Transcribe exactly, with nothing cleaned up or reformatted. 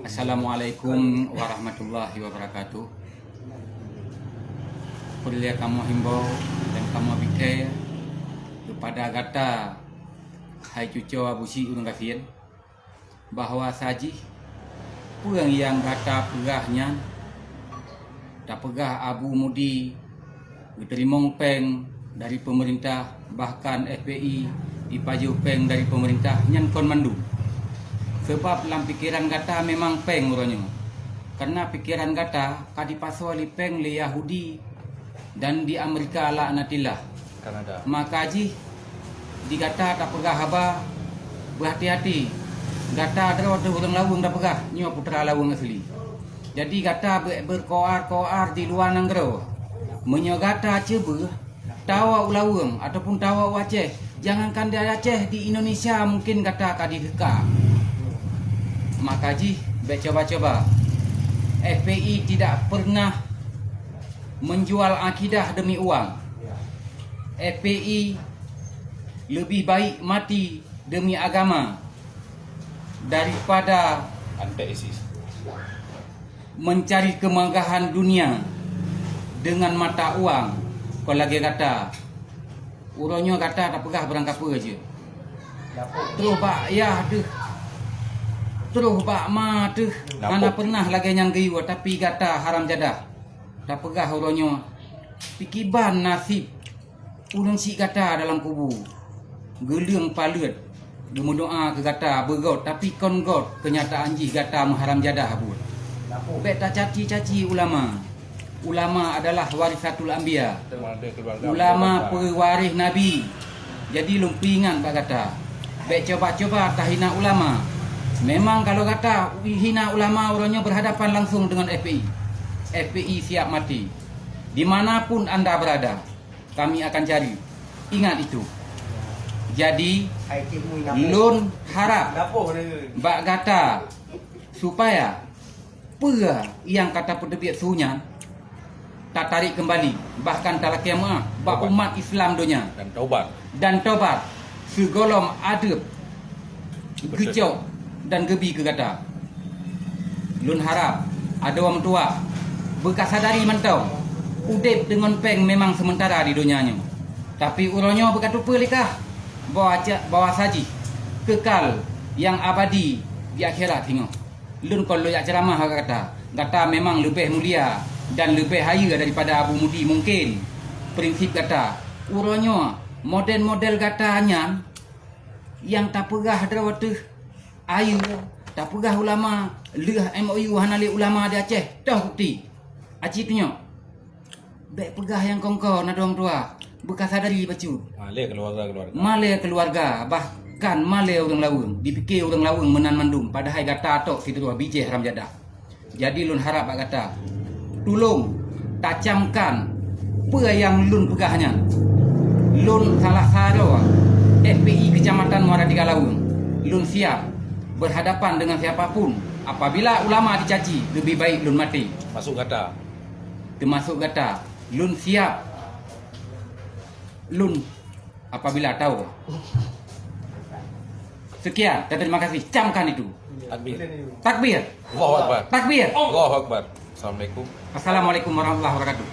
Assalamualaikum warahmatullahi wabarakatuh. Peureulée kamoe himbau dan kamoe bikée keupada gata, hai cucoe Abusyik ureuëng gasien, bahwa sajih peue nyang gata peugah nyan, tapeugah Abu Mudi geuteurimong péng dari peumeurintah, bahkan F P I jipajoh péng dari peumeurintah, nyan kon mandum. Seubab lam pikeran gata memang péng uroe nyoe, kareuna pikeran gata ka dipasoe lé péng lé Yahudi dan di Amerika laknatillah. Maka jih di gata tapeugah haba, beuhati-hati. Gata droe teuh ureuëng Laweueng tapeugah, nyoe putra Laweueng asli. Jadi gata bék beukoar-koar di luwa nanggroe. Meunyoe gata ceubeuh tawoe u Laweueng ataupun tawoe u Aceh, jangankan di Aceh, di Indonesia mungkin gata ka diteuka. Maka jih bék coba-coba. F P I tidak pernah menjual akidah demi uang. F P I lebih baik mati demi agama daripada mencari kemegahan dunia dengan mata uang. Kon lagée gata, uroe nyoe gata tapeugah barangkapeue jeuet. Troh bak yah teuh, troh bak ma teuh, hana pernah lagée nyan geuyue, tapi gata haram jadah. Tapeugah uroe nyoe, pikiban nasib ureuëng syik gata dalam kubu. Geuleueng paleuet geumeudoá keu gata beugôt, tapi kon gôt, keunyataan jih gata meuharam jadah buet. Bék tacaci-caci ulama. Ulama adalah warisatul anbiya. Ulama peuwaréh nabi. Jadi lôn peuingat bak gata, bék coba-coba tahina ulama. Memang kalau gata hina ulama, uroe nyoe berhadapan langsung dengan F P I. F P I siap mati. Di mana pun anda berada, kami akan cari. Ingat itu. Jadi, lôn harap bak gata supaya peue nyang ka tapeuteubiet su nyan tatarék keumbali, bahkan talakée meuáh bak umat Islam donya dan taubat, dan taubat sigohlom adeueb geucok dan geubi keu gata. Lôn harab adoe meutuwah beukasadari mantong, udeb deungon péng memang seumeutara di donya nyoe, tapi uroe nyoe beukateupeue lé kah bahwa ca-, bahwa sajih keukal nyang abadi di akhirat singoh. Lôn kon lôn jak ceuramah keu gata. Gata memang leubeh mulia dan leubeh hayeue daripada Abu Mudi mungken. Prinsip gata uroe nyoe, model-model gata nyan nyang tapeugah droe teuh ayeue, tapeugah ulama, lheueh M O U hana lé ulama di Aceh. Toh bukti? Aci tunyok. Bék peugah nyang kongkon adoe meutuwah, beukasadari bacut. Malée keuluwarga-keuluwarga. Malée keuluwarga, bahkan malée ureuëng Laweueng. Dipike ureuëng Laweueng meunan mandum, padahai gata tok sidroe bijéh haram jadah. Jadi lôn harab bak gata, tulông tacamkan peue nyang lôn peugah nyan. Lôn salah saroe F P I Kecamatan Muara Tiga Laweueng. Lôn siap berhadapan dengan siapa pun. Apabila ulama dicaci, lebih baik lôn maté. Masuk gata. Teumasok gata, lôn siap. Lôn apabila tahu. Sekian dan terima kasih. Camkan itu. Takbir. Takbir. Allahu Akbar. Takbir. Allahu Akbar. Assalamualaikum. Assalamualaikum warahmatullahi wabarakatuh.